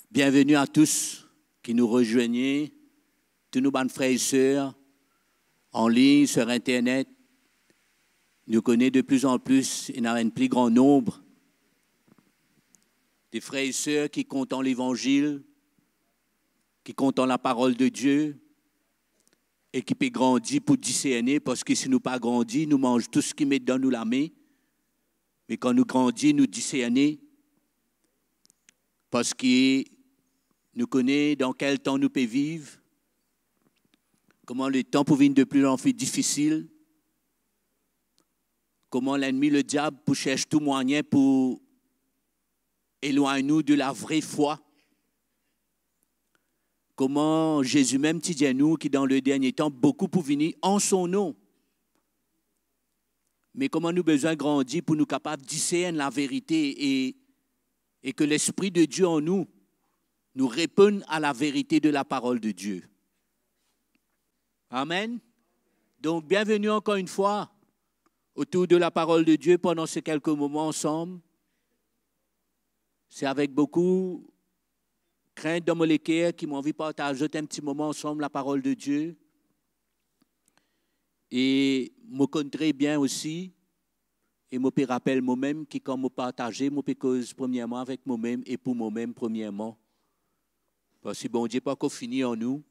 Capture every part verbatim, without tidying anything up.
Bienveni a tous ki nou rezwenn, tou nou bann frer e ser an lign, sur internet. Nou kone de plis an plis, ena enn pli gran nonb de frer e ser ki kontan levanzil, ki kontan laparol de Die, e ki pe grandi pou diserne, parski si nou pa grandi, nou manz tou seki met dan nou lame. Me kan nou grandi, nou diserne, parski nou kone dan kel tan nou pe viv, kouma letan pou vinn de plis an plis difisil, kouma lennmi, lediab, pou sers tou mwayin pou elwagn nou de lavre fwa. Kouma Zezi mem ti dir nou ki dan ledernie tan, boukou pou vini an so nom. Me kouma nou bizin grandi pou nou kapav disern laverite e, e ke Lespri de Die an nou, nou reponn a laverite de laparol de Die. Amen. Donk, bienveni ankor enn fwa otour de laparol de Die pandan se kelke moman ansam. Se avek boukou krint dan mo leker ki mo anvi partaz zot enn ti moman ansam laparol de Die. E mo konn tre bien osi, e mo pe rapel momem ki kan mo partaze, mo pe koz premierman avek momem e pou momem premierman. Parski Bondie pa ankor fini ar nou.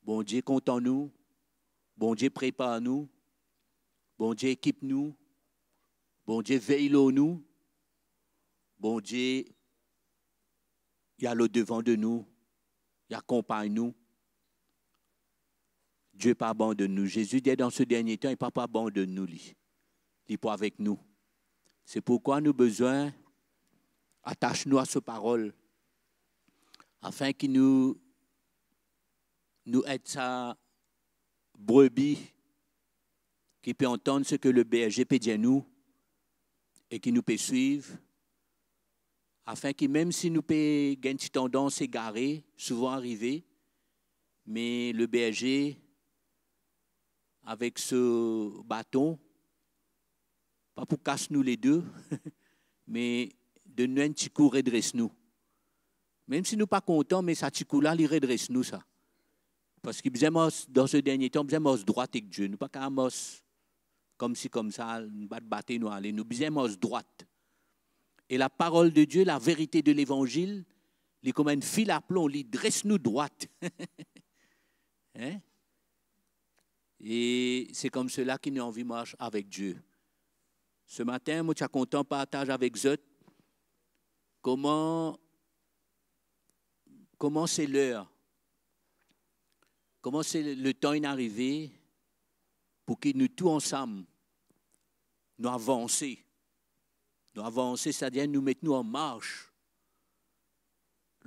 Bondie kontan nou. Bondie prepar nou. Bondie ekip nou. Bondie vey lor nou. Bondie, li al odevan de nou, li akonpagn nou. Die pa abandonn nou. Zezi dir dan se dernie tan, li pa pou abandonn nou, li. Li pou avek nou. Se pourkwa nou bizin atas nou a so parol, afin ki nou, nou et sa brebi ki pe antann seki le berze pe dir nou e ki nou pe swiv, afin ki mem si nou pe gagn ti tandans egare, souvan arive, me le berze avek so baton, pa pou kas nou ledo, me donn nou enn ti kou, redres nou. Mem si nou pa kontan, me sa ti kou la, li redres nou sa. Parski bizin mars, dan se dernie tan, bizin mars drwat ek Die. Nou pa kapav mars koumsi koumsa, nou bat bate, nou ale. Nou bizin mars drwat. E laparol de Die, laverite de levanzil, li kouma enn fil a plon, li dres nou drwat. Hein? E se koumsa ki nou anvi mars avek Die. Se matin, mo ti a kontan partaz avek zot kouma, kouma se ler, kouma se letan inn arive pou ki nou tou ansam, nou avanse. Nou avanse, setadir nou met nou an mars.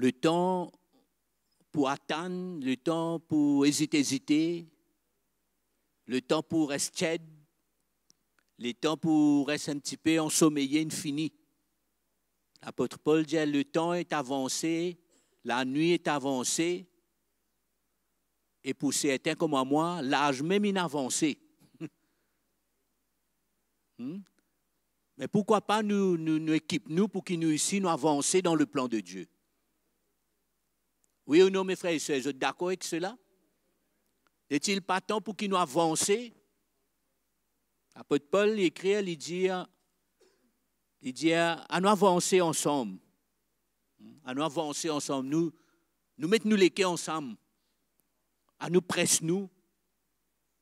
Letan pou atann, letan pou ezit-ezite, letan pou res tied, letan pou res enn tipe ansomeye, inn fini. Lapot Pol dir, letan est avancé, la nuit est avancée, e pou sertin kouma mwa, laz mem inn avanse. Hmm? Me pourkwa pa nou, nou, nou ekip nou pou ki nou isi, nou avanse dan le plan de Die? Oui ou non, mes frères et sœurs, zot dakor ek sela? N'est-il pas temps pou ki nou avanse? Lapot Pol, li ekrir, li dir, li dir, anou avanse ansam. Anou avanse ansam, nou, nou met nou leker ansam. Anou pres nou,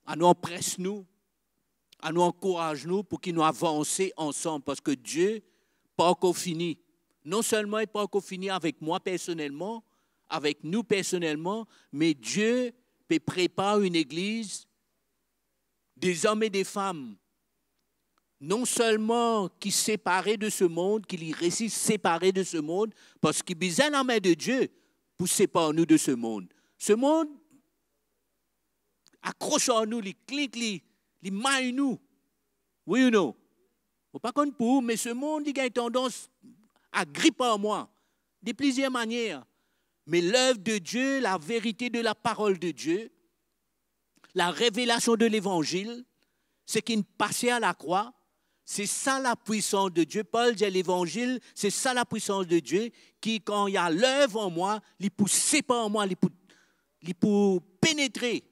anou anpres nou, anou ankouraz nou pou ki nou avanse ansam, parski Die pa ankor fini. Non selman li pa ankor fini avek mwa personelman, avek nou personelman, me Die pe prepar enn legliz, de zom e de fam, non selman ki separe de se mond, ki li resi separe de se mond, parski bizin lame de Die pou separ nou de se mond. Se mond akros ar nou, li klink, li, li may nou. Oui ou non? Mo pa konn pou ou, me se mond, li gagn tandans agrip ar mwa, de plizier manier. Me lev de Die, laverite de laparol de Die, larevelasion de levanzil, seki inn pase a lakrwa, C'est ça la puissance de Dieu. Paul dir levanzil, c'est ça la puissance de Dieu, ki kan li alerv an mwa, li pou separ mwa, li pou, li pou penetre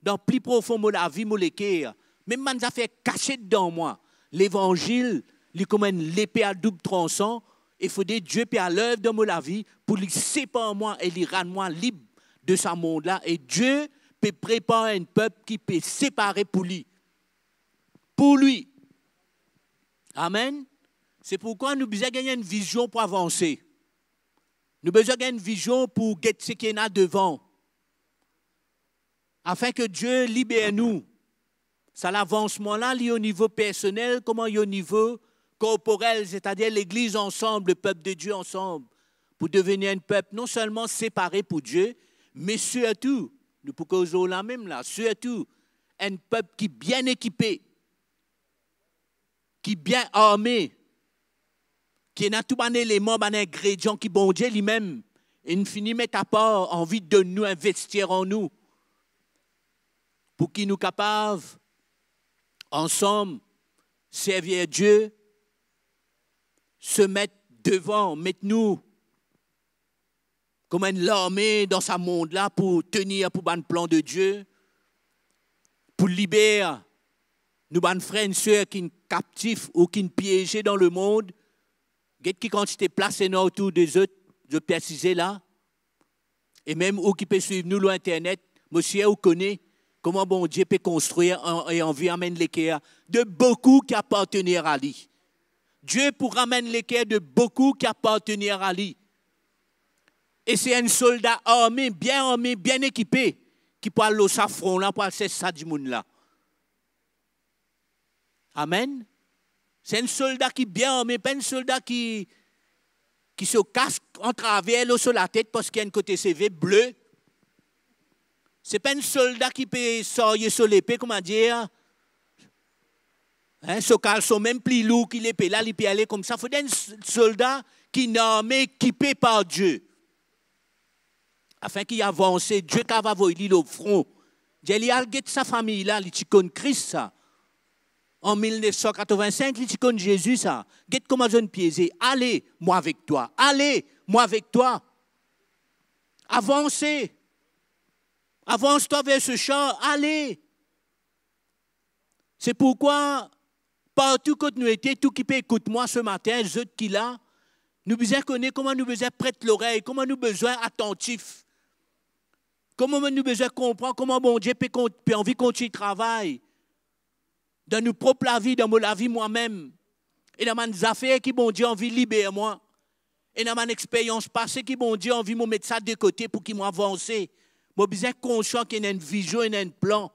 dan pli profon mo lavi, mo leker. Mem bann zafer kasiet dan mwa. Levanzil, li kouma enn lepe a doub transan, e fode Die pe alerv dan mo lavi pou li separ mwa e li rann mwa lib de sa mond la. E Die pe prepar enn pep ki pe separe pou li. Pou li. Amen. Se pourkwa nou bizin gagn enn vizion pou avanse. Nou bizin gagn enn vizion pou get seki ena devan. Afin ke Die liber nou. Sa lavansman la, li o nivo personel, kouma li o nivo korporel, setadir legliz ansam, lepep de Die ansam, pou devenir enn pep non selman separe pou Die, me sirtou, nou pou koz lor la mem la, sirtou enn pep ki bien ekipe, ki bien arme, ki ena tou bann eleman, bann ingredian ki Bondie limem inn fini met apar, anvi donn nou, investir an nou, pou ki nou kapav ansam servi Die, se met devan, met nou kouma enn larme dan sa mond la pou tenir pou bann plan de Die, pou liber nou bann frer, enn ser ki'nn kaptif ou ki'nn pieze dan lemond. Get ki kantite plas ena otour de zot, zot pe asize la. E mem ou ki pe swiv nou lor internet, mo sir ou kone kouma Bondie pe konstrir an-, e anvi amenn leker de boukou ki apartenir a li. Die pou ramenn leker de boukou ki apartenir a li. E se enn solda arme, bien arme, bien ekipe, ki pou al lor sa fron la, pou al sers sa dimoun la. Amen. Se enn solda ki bien arme, pa enn solda ki, ki so kask antraver lor so latet parski enn kote seve ble. Se pa enn solda ki pe sarye so lepe, kouma dir, hein, so kalson mem pli lour ki lepe la, li pe ale koumsa. Fode enn s-, solda ki inn arme, ekipe par Die. Afin ki avanse, Die kav avoy li lor fron. Dir li al get sa fami la, li ti konn Kris sa. An mil nef san katrovin-sink, li ti konn Zezi sa. Get kouma zot inn pieze. Ale, mo avek twa. Ale, mo avek twa. Avanse. Avance-toi vers ce char. Ale. Se pourkwa, partou kot nou ete, tou ki pe ekout mwa se matin, zot ki la, nou bizin kone kouma nou bizin pret lorey, kouma nou bizin atantif, kouma nou bizin konpran kouma Bondie pe kont-, pe anvi kontign travay dan nou prop lavi, dan mo lavi mwa mem. Ena bann zafer ki Bondie anvi liber mwa. Ena bann experyans pase ki Bondie anvi mo met sa de kote pou ki mo avanse. Mo bizin konsian ki ena enn vizion, ena enn plan.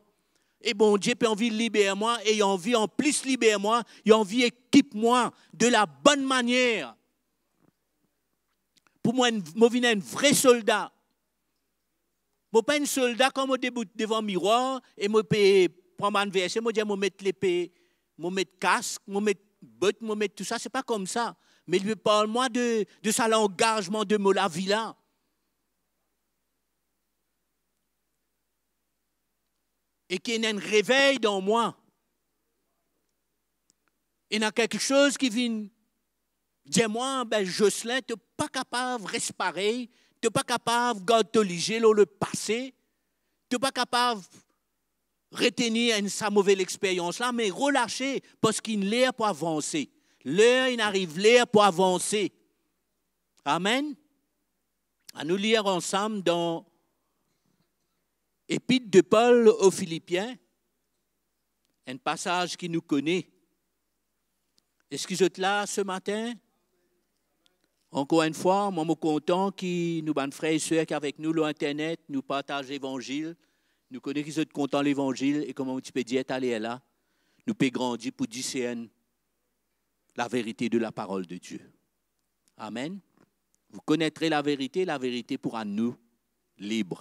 E Bondie pe anvi liber mwa, e li anvi anplis liber mwa, li anvi ekip mwa de la bonn manier. Pou mwa, enn, mo vinn enn vre solda. Mo pa enn solda kan mo debout devan mirwar e mo pe pran bann verse, mo dir mo met lepe, mo met kask, mo met bot, mo met tou sa, se pa koumsa. Me li pe parl mwa de, de sa langazman de mo lavi la. E ki ena enn revey dan mwa. Ena kiksoz ki vinn dir mwa, be Jocelyn, to pa kapav res parey, to pa kapav gard to lizie lor lepase, to pa kapav retenir enn sa move lexperyans la, me relase, parski inn ler pou avanse. Ler inn ariv, ler pou avanse. Amen. Anou lir ansam dan Epit de Pol o Filipien, enn pasaz ki nou kone. Eski zot la se matin? Ankor enn fwa, mwa mo kontan ki nou bann frer e ser ki avek nou lor internet, nou partaz levanzil. Nou kone ki zot kontan levanzil e kouma mo ti pe dir taler la, nou pe grandi pou disern laverite de laparol de Die. Amen. Vous connaîtrez la vérité, la vérité pou rann nou lib.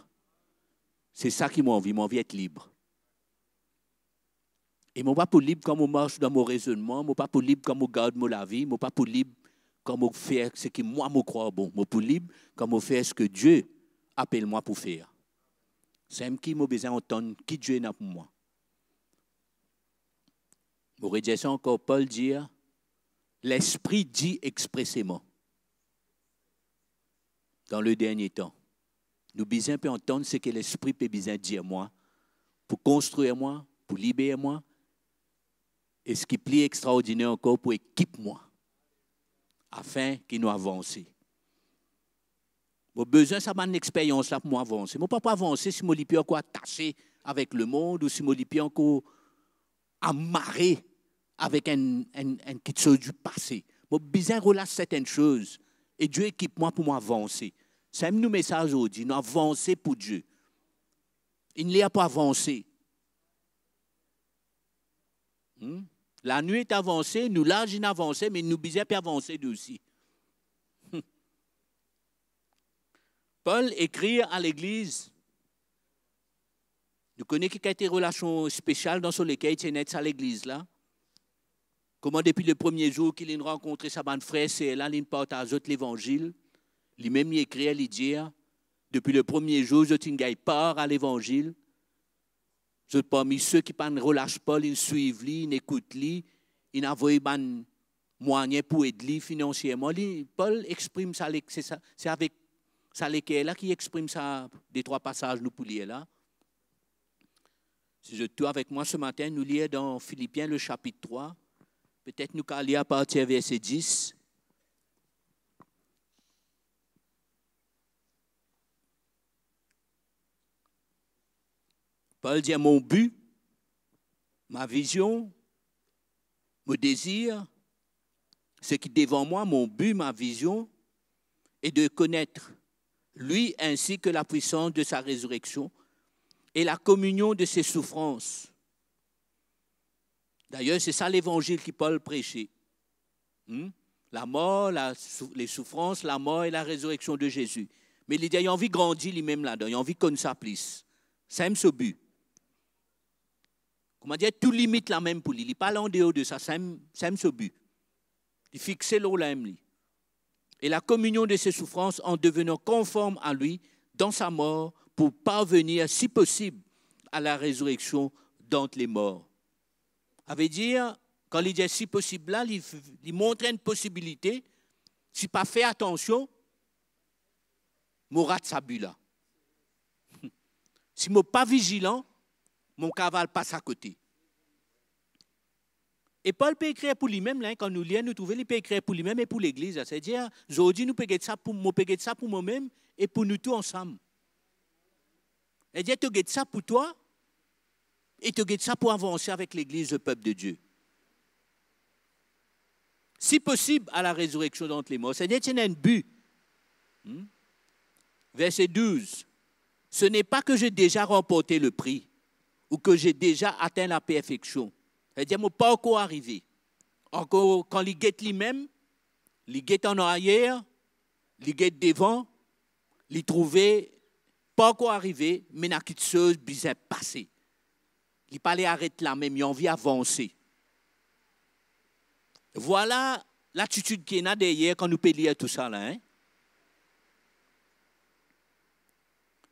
Se sa ki mo anvi, mo anvi et lib. E mo pa pou lib kan mo mars dan mo rezonnman, mo pa pou lib kan mo gard mo lavi, mo pa pou lib kan mo fer seki mwa mo krwar bon. Mo pou lib kan mo fer seki Die apel mwa pou fer. Samem ki mo bizin antann ki Die ena pou mwa. Mo redir sa ankor, Pol dir, Lespri dir expreseman, dan le dernie tan, nou bizin pe antann seki Lespri pe bizin dir mwa, pou konstrir mwa, pou liber mwa, e seki pli extraordiner ankor, pou ekip mwa, afin ki nou avanse. Mo bizin sa bann experyans la pou mo avanse. Mo pa pou avanse si mo lipie ankor atase avek lemond ou si mo lipie ankor amare avek enn, enn, enn kiksoz di pase. Mo bizin relas sertenn soz e Die ekip mwa pou mo avanse. Samem nou mesaz zordi, nou avanse pou Die. Inn ler pou avanse. Hmm? Lanwit avanse, nou laz inn avanse, me nou bizin pe avanse nou osi. Pol ekrir a legliz. Nou kone ki kalite relasion spesial dan so leker ti ena ek sa legliz la. Kouma depi le premie zour ki linn rankontre sa bann frer, ser la, linn partaz zot levanzil. Limem li ekrir, li dir, depi le premie zour zot inn gagn par a levanzil. Zot parmi se ki pa'nn relas Pol, inn swiv li, inn ekout li, inn avoy bann mwayin pou ed li finansierman. Li, Pol exprim sa le-, se sa, se avek sa leker la ki exprim sa detrwa pasaz nou pou lir la. Si zot tou avek mwa se matin, nou lir dan Filipien le sapit trwa, petet nou kav lir apartir verse dis. Pol dir, mon but, ma vision, mon désir, ce qui devant moi, mon but, ma vision, est de connaître lui ainsi que la puissance de sa résurrection et la communion de ses souffrances. Dayer, se sa levanzil ki Pol prese. Hmm? Lamor, la sou-, les souffrances, la mort et la résurrection de Jésus. Me li dir, li anvi grandi limem ladan, li anvi konn sa plis. Samem so bi. Kouma dir, tou limit la mem pou li. Li pa al andeor de sa, samem, samem so bi. Li fixe lor lamem li. Et la communion de ses souffrances en devenant conforme à lui dans sa mort pour parvenir, si possible, à la résurrection d'entre les morts. Savedir, kan li dir si posib la, li, li montre enn posibilite, si pa fer atansion, mo rat sa bi la. Si mo pa vizilan, mo kav al pas akote. E Pol pe ekrir pou limem la, kan nou lir, nou trouve li pe ekrir pou limem e pou legliz la. Savedir, zordi nou pe get sa pou, mo pe get sa pou momem e pou nou tou ansam. Savedir, to get sa pou twa e to get sa pou avanse avek legliz, lepep de Die. Si posib, à la résurrection d'entre les morts. Savedir, ti ena enn bi. Hmm? Verset douze. Ce n'est pas que j'ai déjà remporté le prix ou que j'ai déjà atteint la perfection. Savedir, mo pa ankor arive. Ankor, kan li get limem, li get an aryer, li get devan, li trouve pa ankor arive, me ena kiksoz bizin pase. Li pa le aret lamem, li anvi avanse. Vwala latitid ki ena deryer kan nou pe lir tou sa la, hein?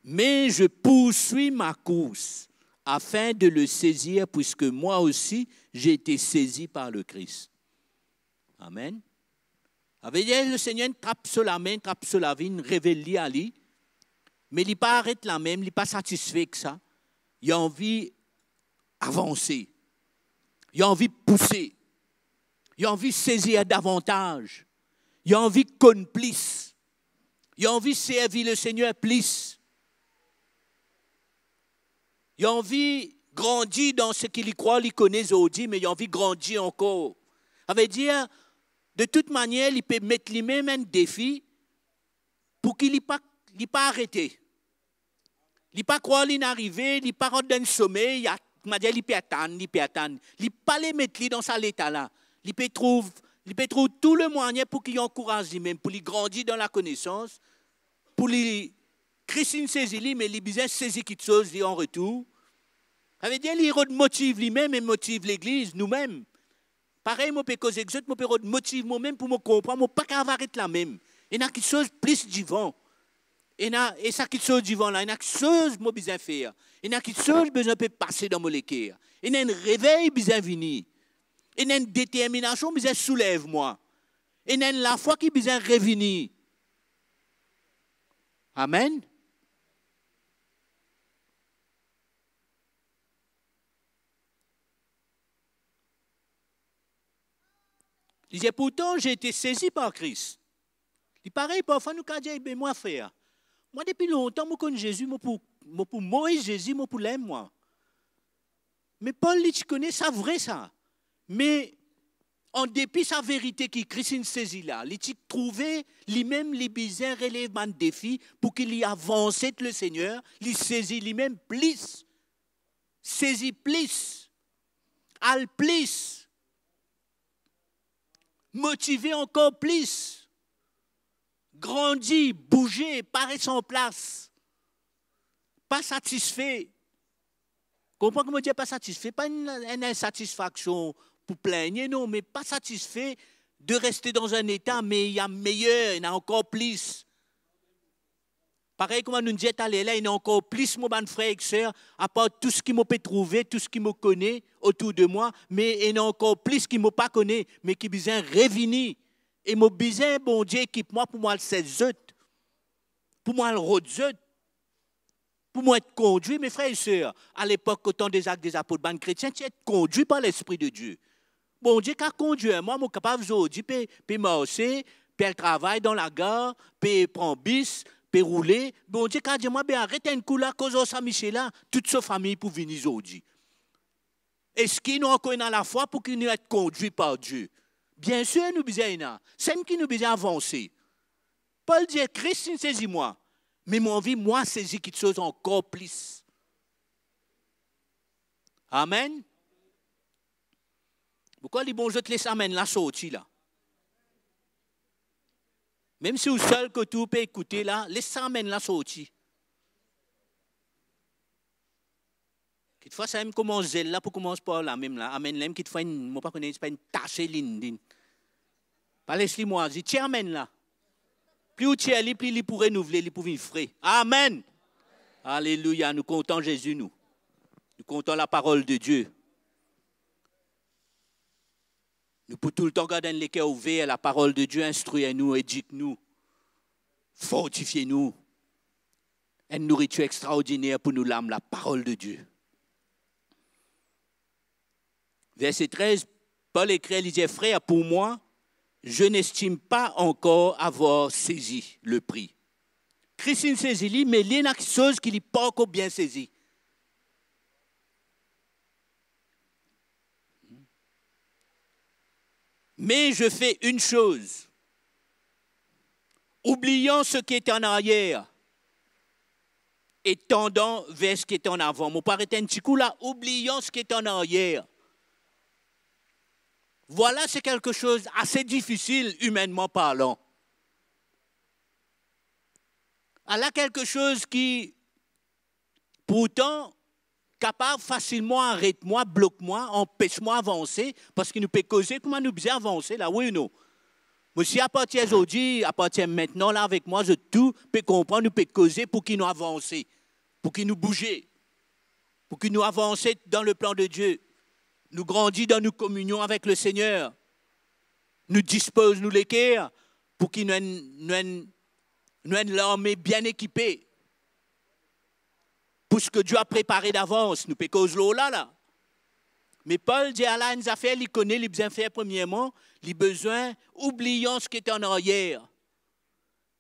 Mais je poursuis ma course afin de le saisir, puisque moi aussi j'ai été saisi par le Christ. Amen. Savedir, Lesegner inn trap so lame, inn trap so lavi, inn revel li a li, me li pa aret lamem, li pa satisfe ek sa. Li anvi avanse. Li anvi pouse. Li anvi sezir davantaz. Li anvi konn plis. Li anvi servi Lesegner plis. Li anvi grandi dan seki li krwar li kone zordi, me li anvi grandi ankor. Savedir, de tout manier, li pe met limem enn defi pou ki li pa, li pa arete. Li pa krwar linn arive, li pa rant dan enn somey, a, kouma dir, li pe atann, li pe atann. Li pa le met li dan sa leta la. Li pe trouv, li pe trouv tou lemwayin pou ki li ankouraz limem, pou li grandi dan lakonesans, pou li, Kris inn sezi li, me li bizin sezi kiksoz li an retour. Savedir, li rod motiv limem e motiv legliz, noumem. Parey mo pe koz ek zot, mo pe rod motiv momem pou mo konpran, mo pa kav aret lamem. Ena kiksoz plis divan. Ena, e sa kiksoz divan la, ena kiksoz mo bizin fer. Ena kiksoz bizin pe pase dan mo leker. Ena enn revey bizin vini. Ena enn determinasion bizin soulev mwa. Ena enn lafwa ki bizin revini. Amen. Li dir, pourtan, j'ai été saisi par Christ. Li parey, parfwa nou kapav dir, "Be mwa, frer, mwa depi lontan mo konn Zezi, mo pou, mo pou mor ek Zezi, mo pou lem mwa." Me Pol, li ti kone sa vre sa. Me an depi sa verite ki Kris inn sezi la, li ti trouve limem li bizin relev bann defi pou ki li avanse ek Lesegner, li sezi limem plis. Sezi plis. Al plis. Motive ankor plis. Grandi, bouze, pa res an plas. Pa satisfe. Konpran ki mo dir pa satisfe? Pa enn, enn insatisfaksion pou pligne, non, me pa satisfe de reste dan enn eta, me ena meyer, ena ankor plis. Parey kouma nou dir taler la, ena ankor plis, mo bann frer ek ser, apar tou seki mo pe trouve, tou seki mo kone otour de mwa, me ena ankor plis ki mo pa kone, me ki bizin revini. E mo bizin Bondie ekip mwa pou mo al sez zot, pou mo al rod zot, pou mo et kondwi. Me frer ek ser, a lepok, o tan de Zak de Zapot, bann kretien ti et kondwi par Lespri de Die. Bondie kapav kondwir mwa, mo kapav zordi pe, pe marse, pe al travay dan lagar, pe pran bis, pe roule. Bondie kapav dir mwa, "Be aret enn kou la, koz ar sa misie la, tou so fami pou vini zordi." Eski nou ankor ena lafwa pou ki nou et kondwi par Die? Biensir nou bizin ena, semem ki nou bizin avanse. Pol dir, "Kris inn sezi mwa, me mo anvi mwa sezi kiksoz ankor plis." Amen. Boukou li bon zot les amen la sorti la. Mem si ou sel kot ou pe ekoute la, les sa amen la sorti. Kitfwa samem koumans zel la pou koumans par lamem la. Amen lamem kitfwa inn, mo pa kone, se pa inn tase linn, linn. Pa les li mwazi, tir amen la. Pli ou tir li, pli li pou renouvle, li pou vinn fre. Amen. Alelouya, nou kontan Zezi nou. Nou kontan laparol de Die. Nou pou toultan gard enn leker ouver, laparol de Die instrir nou, edik nou, fortifie nou. Enn nouritir extraordiner pou nou lam, laparol de Die. Verse trez, Pol ekrir, li dir, "Frer, pour moi, je n'estime pas encore avoir saisi le prix." Kris inn sezi li, me li ena kiksoz ki li pa ankor bien sezi. Mais je fais une chose, oubliant ce qui est en arrière et tendant vers ce qui est en avant. Mo pou aret enn ti kou la, oubliant ce qui est en arrière. Voilà, c'est quelque chose assez difficile, humainement parlant. Ala quelque chose ki, pourtan, kapav fasilman aret mwa, blok mwa, anpes mwa avanse, parski nou pe koze kouma nou bizin avanse la, wi ou non? Mo sir apartir zordi, apartir mintnan la avek mwa, zot tou pe konpran, nou pe koze pou ki nou avanse, pou ki nou bouze, pou ki nou avanse dan le plan de Die, nou grandi dan nou kominion avek Lesegner, nou dispoz nou leker pou ki nou enn, nou enn, nou enn larme bien ekipe. Pou seki Die a prepare davans, nou pe koz lor la la. Me Pol dir ala enn zafer li kone li bizin fer, premierman, li bizin oublian seki ete an aryer.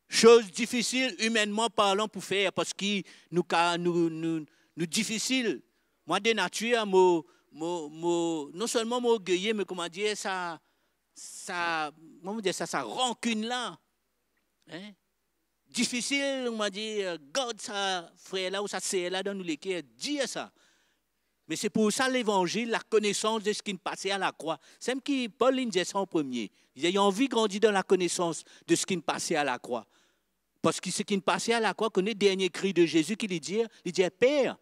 Soz difisil, imennman parlan, pou fer, parski nou ka, nou, nou, nou difisil. Mwa, de natir, mo, mo, mo, non selman mo orgeye, me, kouma dir sa, sa, kouma dir sa, sa rankinn la, hein? Difisil, kouma dir, gard sa frer la ou sa ser la dan nou leker, dir sa. Me se pou sa levanzil, lakonesans de seki inn pase alakra. Samem ki Pol inn dir sa an premie. Li dir, li anvi grandi dan lakonesans de seki inn pase alakra. Parski seki inn pase alakra, kone dernie kri de Zezi ki li dir, li dir, "Père,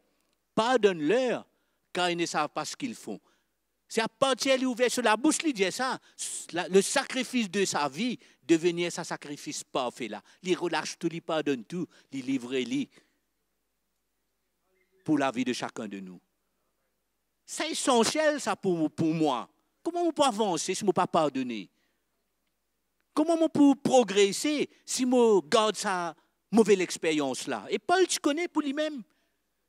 pardonne-leur, car ils ne savent pas ce qu'ils font." Se apartir li ouver so labous, li dir sa, la, le sacrifice de sa vie, devenir sa sakrifis parfe la. Li relas tou, li pardonn tou, li livre li pou lavi de sakenn de nou. Sa esansiel sa pou, pou mwa. Kouma mo pou avanse si mo pa pardone? Kouma mo pou progrese si mo gard sa move lexperyans la? E Pol ti kone pou limem.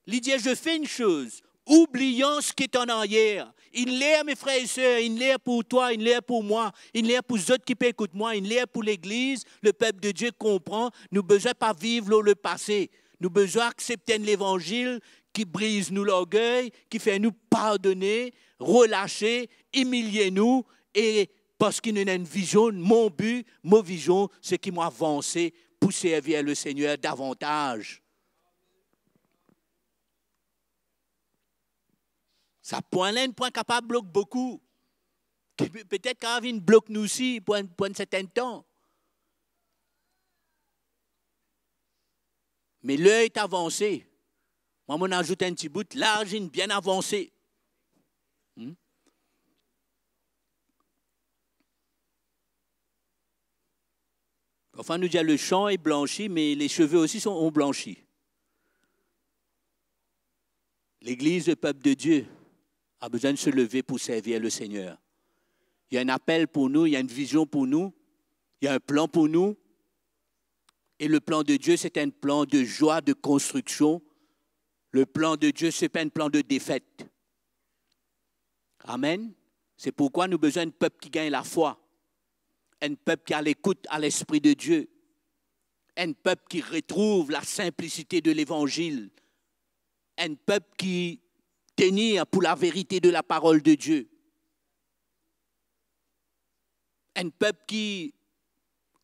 Li dir, "Je fais une chose, oubliant ce qui est en arrière." Inn ler, me frer e ser, inn ler pou twa, inn ler pou mwa, inn ler pou zot ki pe ekout mwa, inn ler pou legliz, lepep de Die konpran, nou bizin pa viv lor lepase. Nou bizin aksepte enn levanzil ki briz nou lorgey, ki fer nou pardone, relase, imilie nou, e parski nou ena enn vizion, mo bi, mo vizion, se ki mo avanse pou servi Lesegner davantaz. Sa pwin la inn pwin kapav blok boukou. Ki pe-, petet kapav vinn blok nou osi pou enn, pou enn sertenn tan. Me ler to avanse, mwa, mo azout enn ti bout, laz inn bien avanse. Hmm? Parfwa nou dir, "Le champ est blanchi, mais les cheveux aussi sont, ont blanchi." Legliz, lepep de Die, a bizin se leve pou servi Lesegner. Il y a un appel pour nous, il y a une vision pour nous, il y a un plan pour nous. Et le plan de Dieu, c'est un plan de joie, de construction. Le plan de Dieu, c'est pas un plan de défaite. Amen. Se pourkwa nou bizin enn pep ki gagn lafwa, enn pep ki alekout a Lespri de Die, enn pep ki retrouv la sinplisite de levanzil, enn pep ki tenir pou laverite de laparol de Die, enn pep ki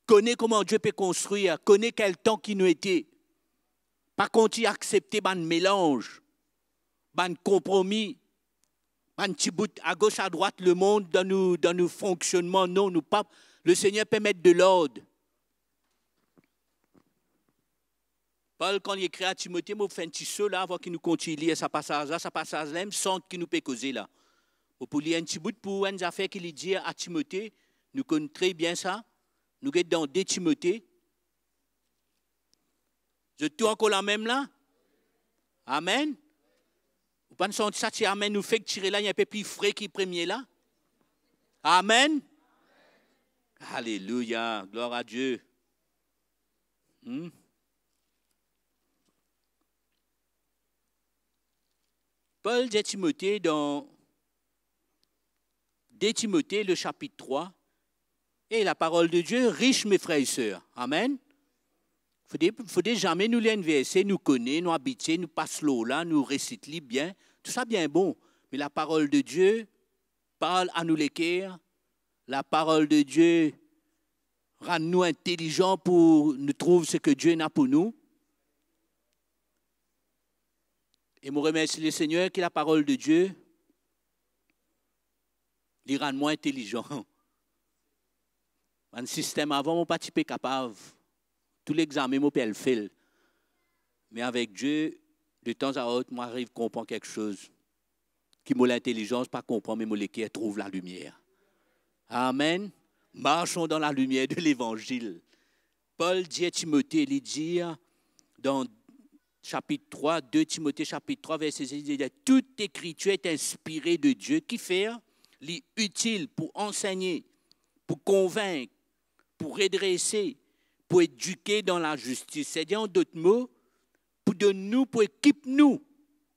kone kouma Die pe konstrir, kone kel tan ki nou ete, pa kontign aksepte bann melanz, bann konpromi, bann ti bout agos adrwat lemond dan nou, dan nou fonksionnman. Non, nou pa, Lesegner pe met de lord. Pol, kan li ekrir a Timote, mo fer enn ti so la, avan ki nou kontign lir sa pasaz la. Sa pasaz la mem sant ki nou pe koze la. Mo pou lir enn ti bout pou enn zafer ki li dir a Timote, nou konn tre bien sa. Nou get dan de Timote. Zot tou ankor lamem la? Amen. Ou pa'nn santi sa ti amen nou fek tire la, li inpe pli fre ki premie la? Amen. Alelouya, glwar a Die. Hmm? Pol dir Timote dan de Timote, le sapit trwa, e laparol de Die ris, me frer e ser. Amen. Fode, fode zame nou lir enn verse, nou kone, nou abitie, nou pas lor la, nou resit li bien, tou sa bien bon. Me laparol de Die parl a nou leker, laparol de Die rann nou intelizan pou nou trouv seki Die ena pou nou. E mo remersie Lesegner ki laparol de Die, li rann mwa intelizan. Bann sistem avan, mo pa ti pe kapav. Tou lexame, mo pe al fel. Me avek Die, detanzantan, mo ariv konpran kiksoz ki mo lintelizans pa konpran, me mo leker trouv lalimier. Amen. Marchons dans la lumière de l'évangile. Pol dir Timote, li dir dan sapit trwa, de Timote sapit trwa, verse sis, li dir, "Toute écriture est inspirée de Dieu." Kifer? Li itil pou ansegne, pou konvink, pou redrese, pou edike dan lazistis. Setadir, an dot mo, pou donn nou, pou ekip nou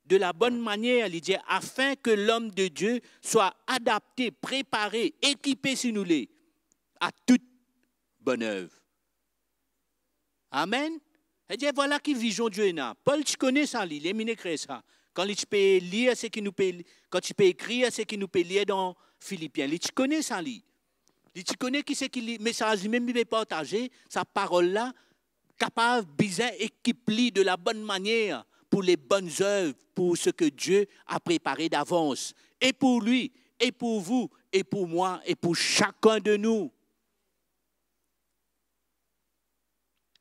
de la bonn manier, li dir, afin que l'homme de Dieu soit adapté, préparé, équipé, si nou le, à toute bonne œuvre. Amen. Li dir, vwala ki vizion Die ena. Pol ti kone sa li, li inn ekrir sa. Kan li ti pe lir seki nou pe, kan ti pe ekrir seki nou pe lir dan Filipien, li ti kone sa li. Li ti kone ki seki li, mesaz limem li pe partaze, sa parol la, kapav bizin ekip li de la bonn manier pou le bonn zev, pou seki Die a prepare davans, e pou li, e pou vou, e pou mwa, e pou sakenn de nou.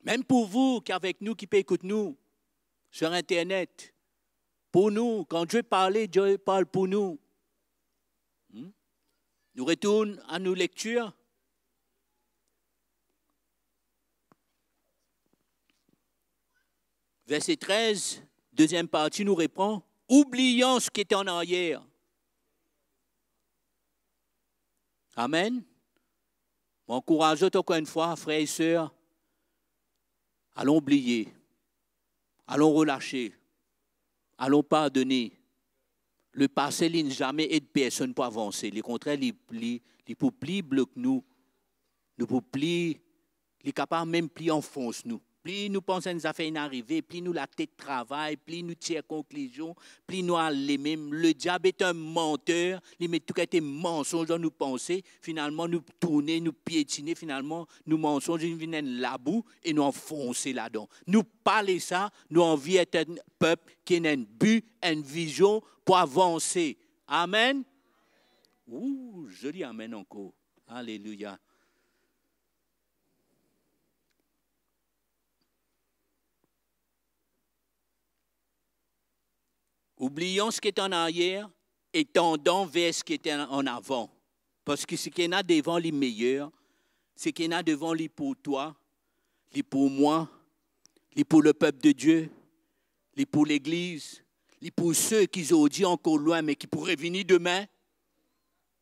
Mem pou vou ki avek nou, ki pe ekout nou sur internet, pou nou, kan Die parle, Die parle pou nou. Hmm? Nou retourn a nou lektir. Verse trez, deziem parti, nou repran. Oubliant seki ete an aryer. Amen. Mo ankouraz zot ankor enn fwa, frer e ser, alon bliye, alon relase, alon pardone. Lepase, li zame ed personn pou avanse. Lekontrer, li, li, li pou pli blok nou. Nou pou pli, li kapav mem pli anfons nou. Pli nou pans enn zafer inn arive, pli nou latet travay, pli nou tir konklizion, pli nou al lemem. Lediab est un menteur, li met tou kalite mansonz dan nou panse, finalman nou tourne, nou pietine, finalman nou mansonz inn vinn enn labou e nou anfonse ladan. Nou pa le sa, nou anvi et enn pep ki ena enn bi, enn vizion pou avanse. Amen. Ou, zoli amen ankor. Alelouya. Oubliyon seki ete an aryer e tandan ver seki ete an avan. Parski seki ena devan li meyer, seki ena devan li pou twa, li pou mwa, li pou lepep de Die, li pou legliz, li pou seki zordi ankor lwin me ki pou revini demin,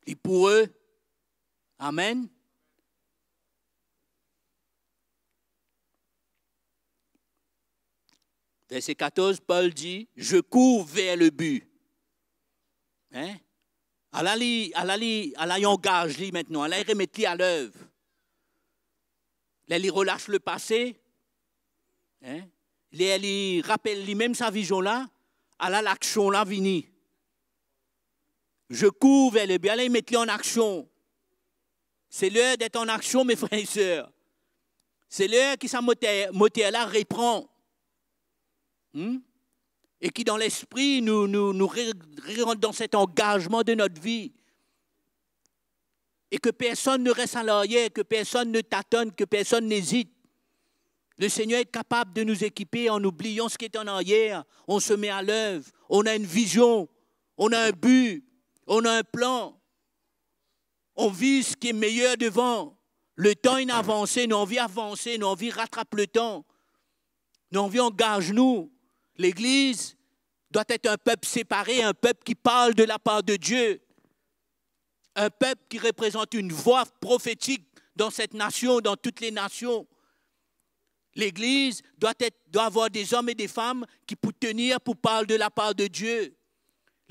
li pou e. Amen. Verse katorz, Paul dir, "Je cours vers le but." Hein? Ala li, ala li, ala li angaz li aster, ala li remet li a lev. Ler li relas lepase, hein? Ler li rapel limem sa vizion la, ala laksion la vini. "Je cours vers le but." Ala li met li an aksion. Se ler d'être en action, mes frères et sœurs. Se ler ki sa moter, moter la repran. Hmm? E ki dan lespri, nou, nou, nou re-, re-, rant dan set angazman de not vi. E ke personn ne res a laryer, ke personn ne tatonn, ke personn n'ezit. Le Seigneur est capable de nous équiper en oubliant ce qui est en arrière. On se met à l'œuvre. On a une vision. On a un but. On a un plan. On viz seki meyer devan. Letan inn avanse, nou anvi avanse, nou anvi ratrap letan. Nou anvi angaz nou. Legliz dwa et enn pep separe, enn pep ki parl de lapar de Die. Enn pep ki reprezant enn vwa profetik dan set nasion, dan tout le nasion. Legliz dwa et, dwa avoir de zom e de fam ki pou tenir, pou parl de lapar de Die.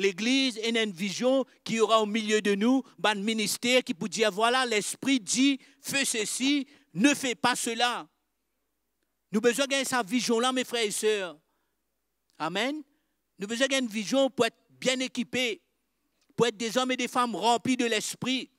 Legliz ena enn vizion ki aura au milieu de nous bann minister ki pou dir, "Voilà, Lespri dir, fais ceci, ne fais pas cela." Nou bizin gagn sa vizion la, mes frères et sœurs. Amen. Nou bizin gagn enn vizion pou et bien ekipe, pou et de zom e de fam ranpli de Lespri.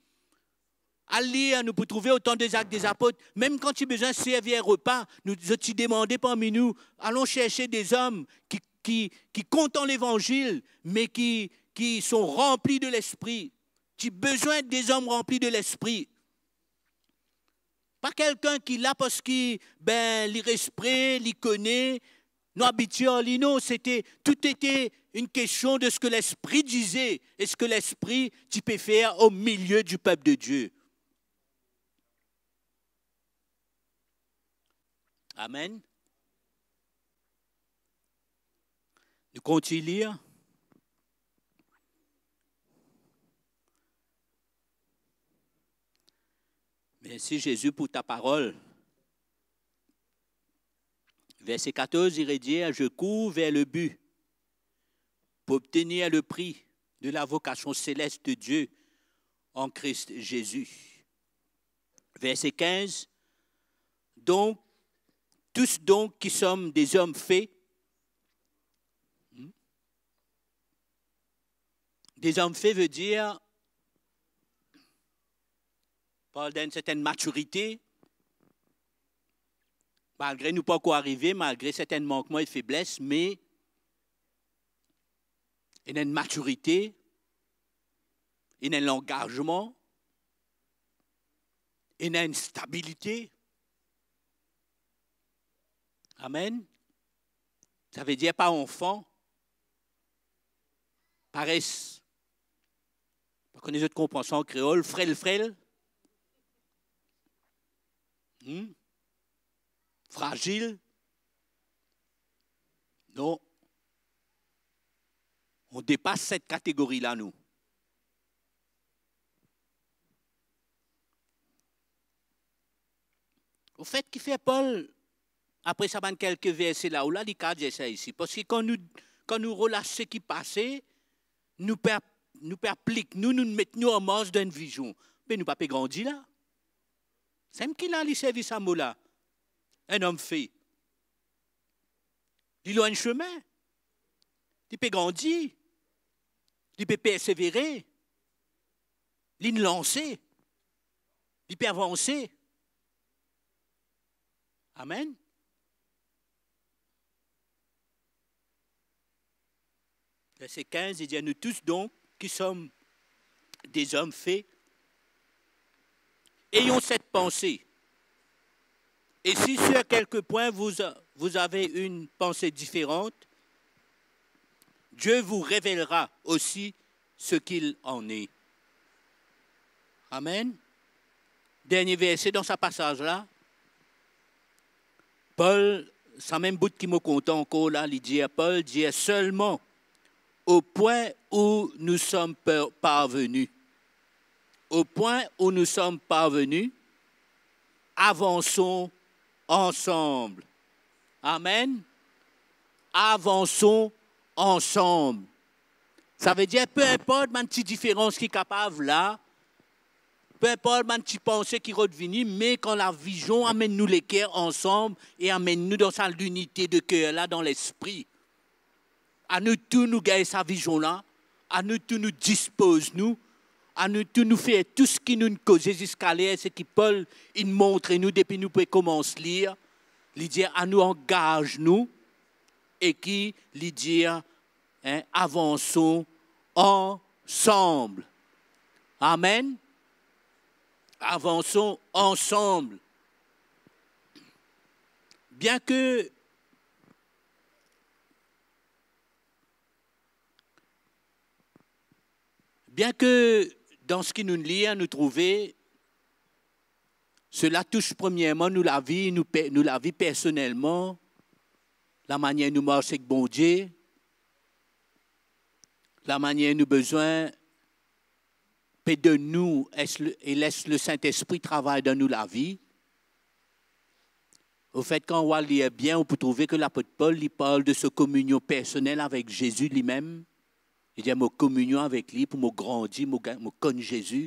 Al lir, nou pou trouve otan de Zak de Zapot. Mem kan ti bizin servi enn repa, nou, zot ti demande parmi nou, alon serse de zom ki, ki, ki kontan levanzil, me ki, ki son ranpli de Lespri. Ti bizin de zom ranpli de Lespri. Pa kelkenn ki la parski, ben, li respre, li kone, nou abitie ar li, non, sete, tout ete enn kestion de ce que l'Esprit disait et ce que l'Esprit ti pe fer au milieu du peuple de Dieu. Amen. Nou kontign lir. Mersi Zezi pou ta parol. Verse katorz, li redir, "Je cours vers le but pour obtenir le prix de la vocation céleste de Dieu en Christ Jésus." Verse kinz, donc, tous donc qui sommes des hommes faits, hmm? Des hommes faits veut dire, parl d'enn sertenn matirite, malgre nou pa ankor arive, malgre sertenn mankman e febles, me ena enn matirite, ena enn langazman, ena enn stabilite. Amen. Savedir pa anfan, pa res, pa kone zot konpran sa an kreol, frel, frel. Hmm? Frazil. Non. On depas set kategori la, nou. Anfet, kifer Pol, apre sa bann kelke verse la ou la, li kapav dir sa isi? Parski kan nou, kan nou relas seki pase, nou pe ap-, nou pe aplik nou, nou met nou an mars dan enn vizion. Me nou pa pe grandi la. Samem ki la li servi sa mo la, enn om fe. Li lor enn semin. Li pe grandi. Li pe persevere. Li lanse. Li pe avanse. Amen. Verset quinze, il dit à nous tous donc, qui sommes des hommes faits, ayons cette pensée. Et si sur quelque point vous, vous avez une pensée différente, Dieu vous révélera aussi ce qu'il en est. Amen. Dernie verse dan sa pasaz la, Pol, samem bout ki mo kontan ankor la, li dir, Pol dir selman, au point où nous sommes par-, parvenus. Au point où nous sommes parvenus, avanson ansanm. Amen. Avanson ansanm. Savedir, pe inport bann ti diferans ki kapav la, pe inport bann ti panse ki rod vini, me kan lavizion amenn nou leker ansanm e amenn nou dan sa linite de ker la dan lespri, anou tou nou gagn sa vizion la, anou tou nou dispoz nou, anou tou nou fer tou seki nou'nn koze ziska ler, seki Pol inn montre nou depi nou pe koumans lir. Li dir anou angaz nou, e ki li dir, hein, avanson ansanm. Amen. Avanson ansanm. Bien ke, bien ke dan seki nou lir, nou trouve, sela tous premierman nou lavi, nou pe-, nou lavi personelman, lamanier nou mars ek Bondie, lamanier nou bizin pe donn nou es-, e les Lesintespri travay dan nou lavi. Anfet, kan ou al lir bien, ou pou trouve ki lapot Pol, li parl de so kominion personel avek Zezi limem. Li dir, mo kominion avek li pou mo grandi, mo ga-, mo konn Zezi.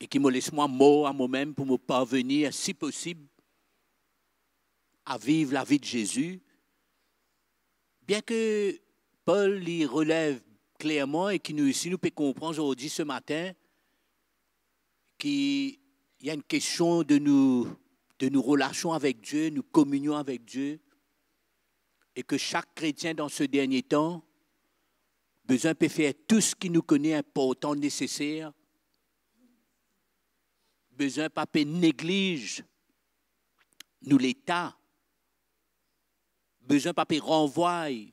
E ki mo les mwa mor a momem pou mo parvenir, si posib, a viv lavi de Zezi. Bien ke Pol, li relev klerman e ki nou isi, nou pe konpran zordi, se matin, ki ena enn kestion de nou, de nou relasion avek Die, nou kominion avek Die, e ki sak kretien dan se dernie tan bizin pe fer tou seki nou kone inportan, neseser, bizin pa pe negliz nou leta, bizin pa pe ranvway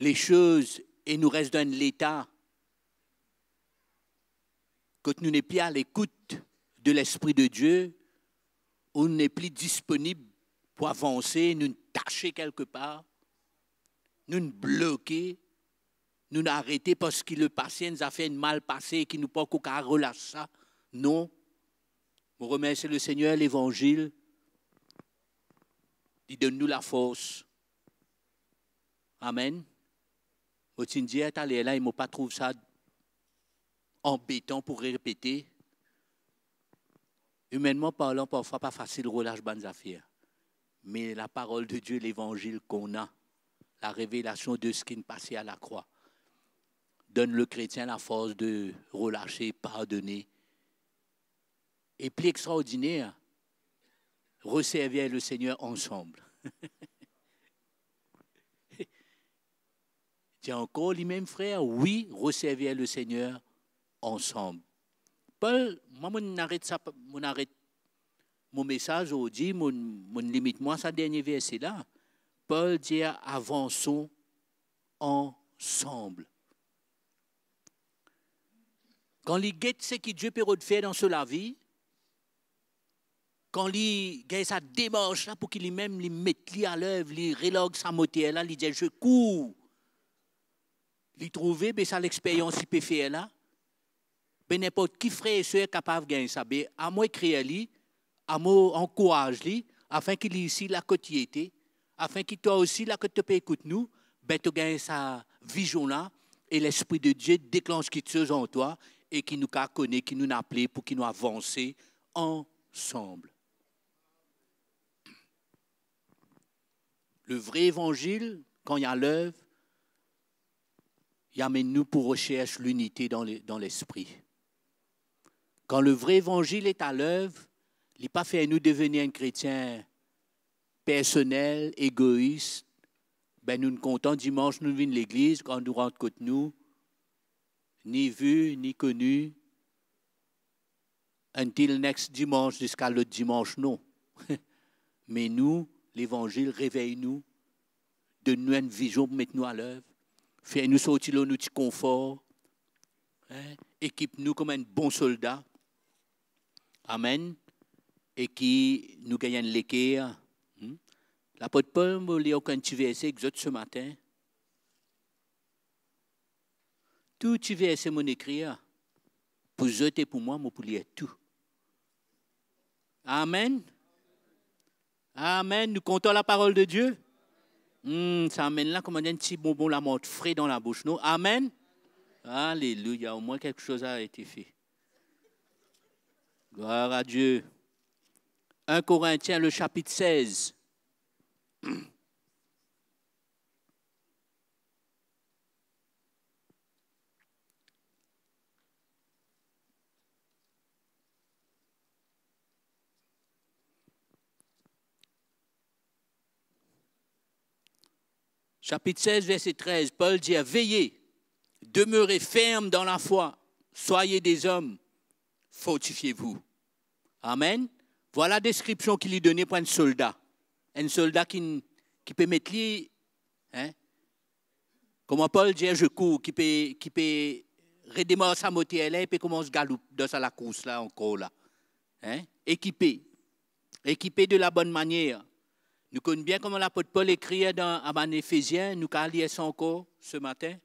lesoz e nou res dan enn leta kot nou nepli a lekout de Lespri de Die, ou nou nepli disponib pou avanse, nou tase kelke par, nou bloke, nou arete parski lepase, enn zafer inn mal pase ki nou pa ankor kapav relas sa. Non. Mo remersie Lesegner, Levanzil, li donn nou lafors. Amen. Mo ti dir taler la, e mo pa trouv sa anbetan pou repete. Imennman parlan, parfwa pa fasil relas bann zafer. Me laparol de Die, Levanzil k'ou ena, larevelasion de seki inn pase a lakrwa, donn lekretien lafors de relase, pardone. E pli extraordiner, reservi Lesegner ansam. Ti ankor limem, frer, wi, reservi Lesegner ansam. Pol, mwa, mo'nn aret sa, mo'nn aret mo mesaz zordi, mo'nn, mo'nn limit mwa sa dernie verse la. Pol dir, avanson ansam. Kan li get seki Die pe rod fer dan so lavi, kan li gagn sa demars la pou ki limem li met li alev, li relarg sa moter la, li dir, "Je cours." Li trouve, be sa lexperyans li pe fer la, be ninport ki frer e ser kapav gagn sa. Be a mo ekrir li, amor, ankouraz li, afin ki li osi la kot li ete, afin ki twa osi la kot to pe ekout nou, be to gagn sa vizion la, e Lespri de Die deklans kiksoz an twa, e ki nou kapav kone ki nou apele pou ki nou avanse ansam. Le vre levanzil, kan li a lev, li amenn nou pou resers linite dan le, dan lespri. Kan le vre levanzil est à l'œuvre, li pa fer nou deveni enn kretien personel, egois, be nou kontan dimans nou vinn legliz, kan nou rant kot nou, ni vi, ni koni, until next dimans, ziska lot dimans, non. Me nou, levanzil revey nou, donn nou enn vizion pou met nou a lev, fer nou sorti lor nou ti konfor, hein, ekip nou kouma enn bon solda. Amen. E ki nou gagn enn leker. Hmm? Lapot Pol, mo lir enn ti verse ek zot se matin. Tou ti verse mo ekrir, pou zot e pou mwa, mo pou lir tou. Amen. Amen. Nou kontan laparol de Die? Hmm, sa amen la, kouma enn ti bonbon lamant fre dan labous nou. Amen. Alelouya. Omwin kiksoz a ete fe. Gloire à Dieu. Un Corinthiens, le chapitre seize. Chapitre seize, verset treize, Paul dit, veillez, demeurez fermes dans la foi, soyez des hommes, fortifiez-vous. Amen. Vwala deskripsion ki li done pou enn solda. Enn solda ki, ki pe met li, hein, kouma Pol dir, je cours, ki pe, ki pe redemar sa moter la, e pe koumans galoup dan sa lakours la ankor la. Hein? Ekipe. Ekipe de la bonne manière. Nou konn bien kouma lapot Pol ekrir dan, a bann Efezien, nou kapav lir sa ankor se matin.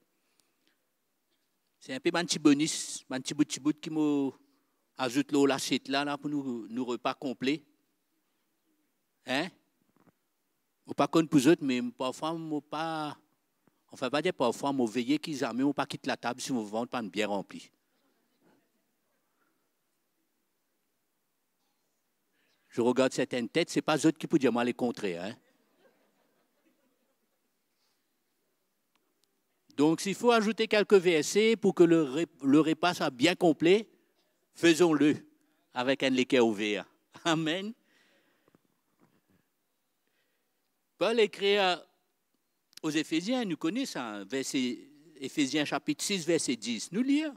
Se inpe bann ti bonis, bann ti bout, ti bout ki mo azout lor lasiet la, la pou nou, nou repa konple. Hein? Mo pa konn pou zot, me parfwa mo pa, anfin, pa dir parfwa, mo veye ki zame mo pa kit latab si mo vant pa'nn bien ranpli. Je regarde certaines têtes, se pa zot ki pou dir mwa lekontrer, hein. Donc, s'il faut ajouter quelques versets pour que le re-, le repas soit bien complet, faisons-le avec un leker ouver. Amen. Pol ekrir aux Éphésiens, nou kone sa, verse, Efezien chapitre six, verset dix. Nou lir.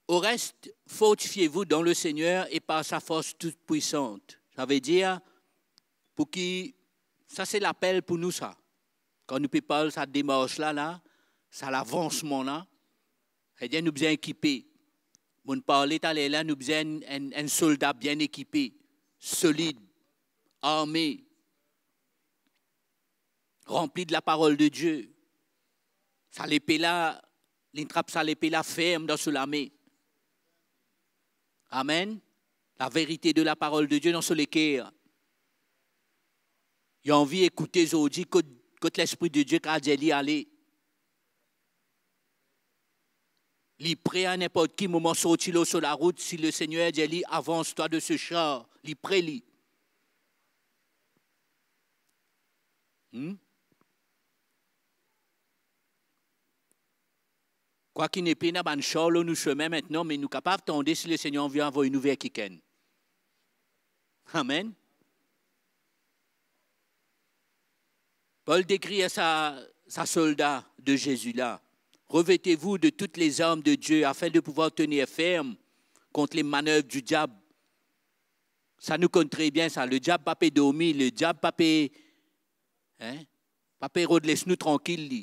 Au reste, fortifiez-vous dans le Seigneur et par sa force toute puissante. Savedir, pou ki, sa se lapel pou nou sa. Kan nou pe parl sa demars la, la, sa lavansman la, savedir nou bizin ekipe. Mo'nn parle taler la, nou bizin enn, enn solda bien ekipe, solid, arme, ranpli de laparol de Die. Sa lepe la, li trap sa lepe la ferm dan so lame. Amen. Laverite de laparol de Die dan so leker. Li anvi ekoute zordi kot, kot Lespri de Die kapav dir li ale. Li pre a ninport ki moman sorti lor so larout, si Lesegner dir li, avance-toi de ce char, li pre li. Hmm? Kwaki nepli ena bann sar lor nou semin aster, me nou kapav tande si Lesegner anvi avoy nou ver kikenn. Amen. Pol dekrir sa, sa solda de Zezi la. Revêtez-vous de toutes les armes de Dieu afin de pouvoir tenir ferme contre les manœuvres du diable. Sa nou konn tre bien sa. Lediab pa pe dormi, lediab pa pe, hein, pa pe rod les nou trankil li.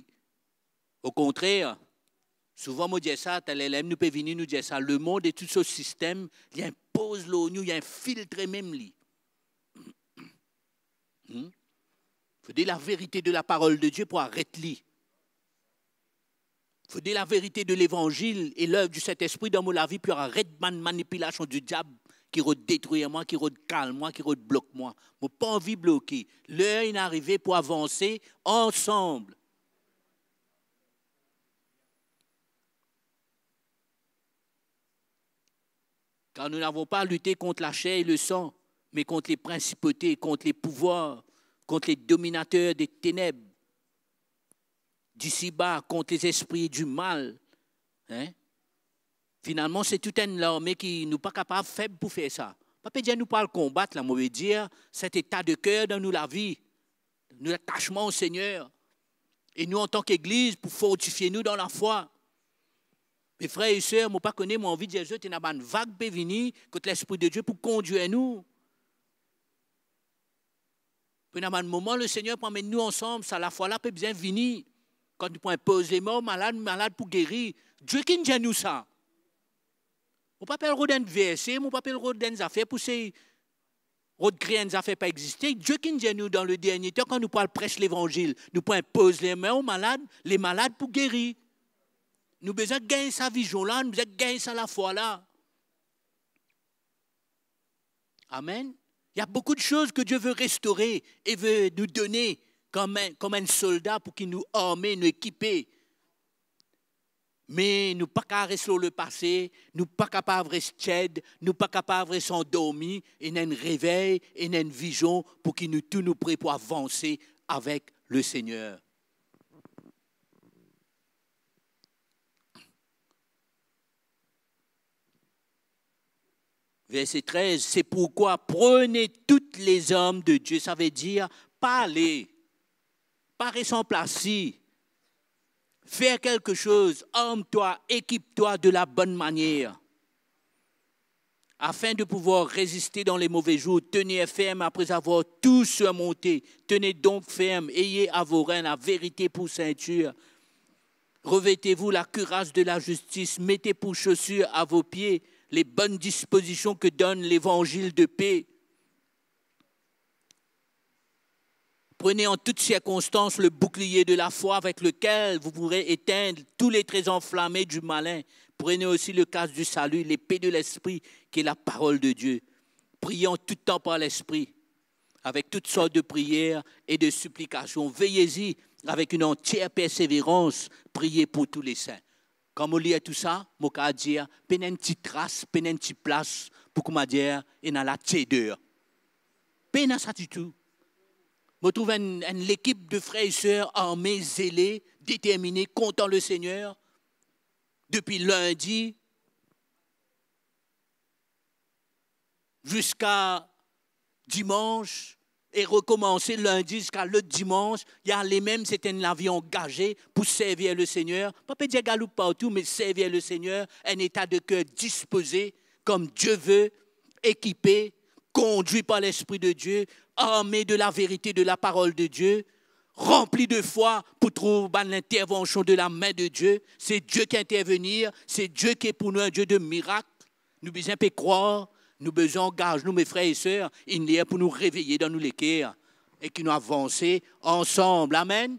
Okontrer, souvan mo dir sa, taler ler nou pe vini, nou dir sa, lemond e tou so sistem, li inpoz lor nou, li infiltre mem li. Hmm? Fode laverite de laparol de Die pou aret li. Fode laverite de levanzil e lev di Sintespri dan mo lavi pou aret bann manipilasion di diab ki rod detrir mwa, ki rod kal mwa, ki rod blok mwa. Mo pa anvi bloke. Ler inn arive pou avanse ansam. Car nous n'avons pas à lutter contre la chair et le sang, mais contre les principautés, contre les pouvoirs, contre les dominateurs des ténèbres d'ici-bas, contre les esprits du mal. Hein? Finalman, se tou enn larme ki nou pa kapav feb pou fer sa. Pa pe dir nou pou al konbat la, mo pe dir, set eta de ker dan nou lavi, nou atasman o Segner, e nou antan ki legliz pou fortifie nou dan lafwa. Me frer e ser, mo pa kone, mo anvi dir zot, ena bann vag pe vini kot Lespri de Die pou kondwir nou. Pou ena bann moman, Lesegner pou amenn nou ansam, sa lafwa la pe bizin vini. Kan nou pou inpoz lame o malad, malad pou geri. Die ki'nn dir nou sa. Mo pa pe al rod enn verse, mo pa pe al rod enn zafer pou sey rod kre enn zafer pa existe. Die ki'nn dir nou dan le dernie tan, kan nou pou al pres levanzil, nou pou inpoz lame o malad, le malad pou geri. Nou bizin gagn sa vizion la, nou bizin gagn sa lafwa la. Amen. Il y a beaucoup de choses que Dieu veut restaurer et veut nous donner comme un, comme un soldat pour ki nou arme, nou ekipe. Me nou pa kapav res lor lepase, nou pa kapav res tied, nou pa kapav res andormi, ena enn revey, ena enn vizion pou ki nou tou nou pre pou avanse avek Lesegner. Verset treize, c'est pourquoi prenez toutes les armes de Dieu. Savedir, pa ale, pa res anplas, fer kelke soz, arme-toi, équipe-toi de la bonne manière, afin de pouvoir résister dans les mauvais jours, tenir ferme après avoir tout surmonté. Tenez donc ferme, ayez à vos reins la vérité pour ceinture, revêtez-vous la cuirasse de la justice, mettez pour chaussures à vos pieds les bonnes dispositions que donne l'évangile de paix. Prenez en toutes circonstances le bouclier de la foi avec lequel vous pourrez éteindre tous les traits enflammés du malin. Prenez aussi le casque du salut, l'épée de l'esprit, qui est la parole de Dieu. Priez en tout temps par l'Esprit, avec toutes sortes de prières et de supplications. Veillez-y avec une entière persévérance, priez pour tous les saints. Kan mo lir tou sa, mo kapav dir, pena enn ti tras, pena enn ti plas pou koumadir ena latieder. Pena sa ditou. Mo trouv enn, enn lekip de frer e ser arme, zele, determine, kontan Lesegner, depi lindi ziska dimans e rekomanse lindi ziska lot dimans, li ale mem, se enn lavi angaze pou servi Lesegner. Pa pe dir galoup partou, me servi Lesegner, enn eta de ker dispoze, comme Dieu veut, équipé, conduit par l'Esprit de Dieu, armé de la vérité de la parole de Dieu, rempli de foi pou trouv bann lintervansion de lame de Die. Se Die ki intervenir, se Die ki pou nou enn Die de mirak. Nou bizin pe krwar, nou bizin angaz nou, me frer e ser, inn ler pou nou reveye dan nou leker e ki nou avanse ansam. Amen.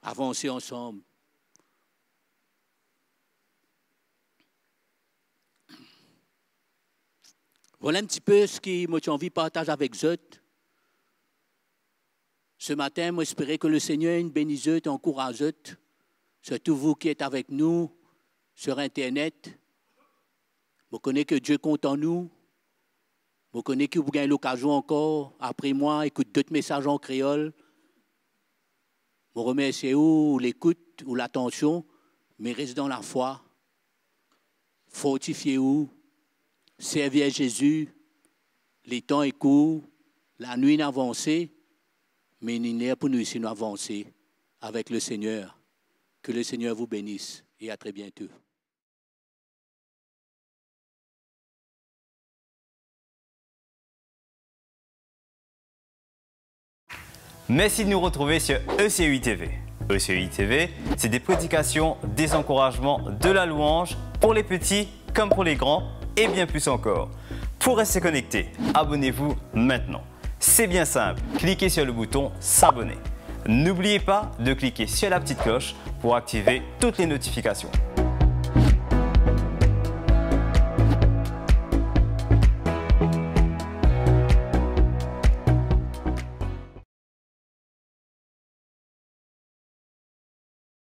Avanse ansam. Vwala enn tipe seki mo ti anvi partaz avek zot. Ce matin, mo espere ke Lesegner inn beni zot, ankouraz zot, sirtou vous qui êtes avec nous sur Internet. Mo kone ke Die kontan nou. Mo kone ki ou pou gagn lokazion ankor apre mwa ekout dot mesaz an kreol. Mo remersie ou, ou lekout, ou latansion, me res dan lafwa. Fortifie ou, servi Zezi, letan e kour, lanwit inn avanse, me inn ler pou nou osi nou avanse avek Lesegner. Que le Seigneur vous bénisse et à très bientôt. Merci de nous retrouver sur E C U I T V. E C U I T V, c'est des prédications, des encouragements, de la louange pour les petits comme pour les grands et bien plus encore. Pour rester connecté, abonnez-vous maintenant. C'est bien simple, cliquez sur le bouton s'abonner. N'oubliez pas de cliquer sur la petite cloche pour activer toutes les notifications.